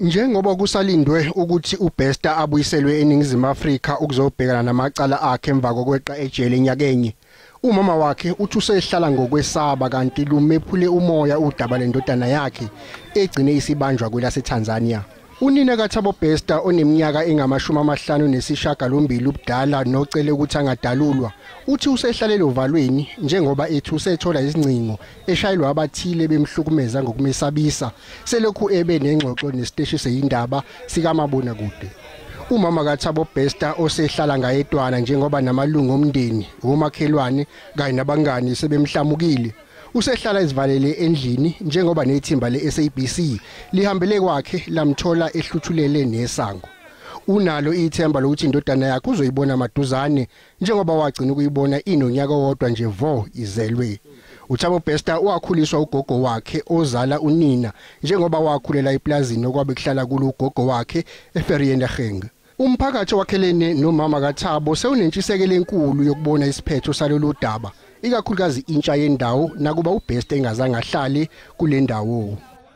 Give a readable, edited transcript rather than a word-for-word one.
Njengoba kusalindwe ukuthi uBester abuyiselwe eNingizimu Afrika ukuzobhekana namacala akhe emva kokweqa ejele nyakenye, umama wakhe uthi usehlala ngokwesaba kanti lumephule umoya udaba lendodana yakhe egcine isibanjwa kwelaseTanzania. Unina kaThabo Bester oneminyaka engama-58 ubudala nocele ukuthi angadalulwa uthi usehlalele ovalweni njengoba ethi usethola izingcingo eshayelwa abathile bemhlukumeza ngokumesabisa selokhu ebe nengxoxo nesiteshi seyindaba sikamabonakude. Umama kaThabo Bester osehlala ngayedwana njengoba namalungu omndeni, omakhelwane kanye nabangani sebemhlamukile, usehlala ezivalele endlini njengoba nethimba le-SABC lihambele kwakhe lamthola ehluthulele nesango. Unalo ithemba lokuthi indodana yakhe uzoyibona maduzane njengoba wagcina ukuyibona inonyaka owodwa nje vo izelwe. uThabo Bester wakhuliswa ugogo wakhe ozala unina njengoba wakhulela eplazini okwabe kuhlala kulo ugogo wakhe eVereeniging. Umphakathi wakhelene nomama kaThabo sewunentshisekelo enkulu yokubona isiphetho salolu daba, ikakhulukazi intsha yendawo nakuba uBester engazange ahlale kule ndawo.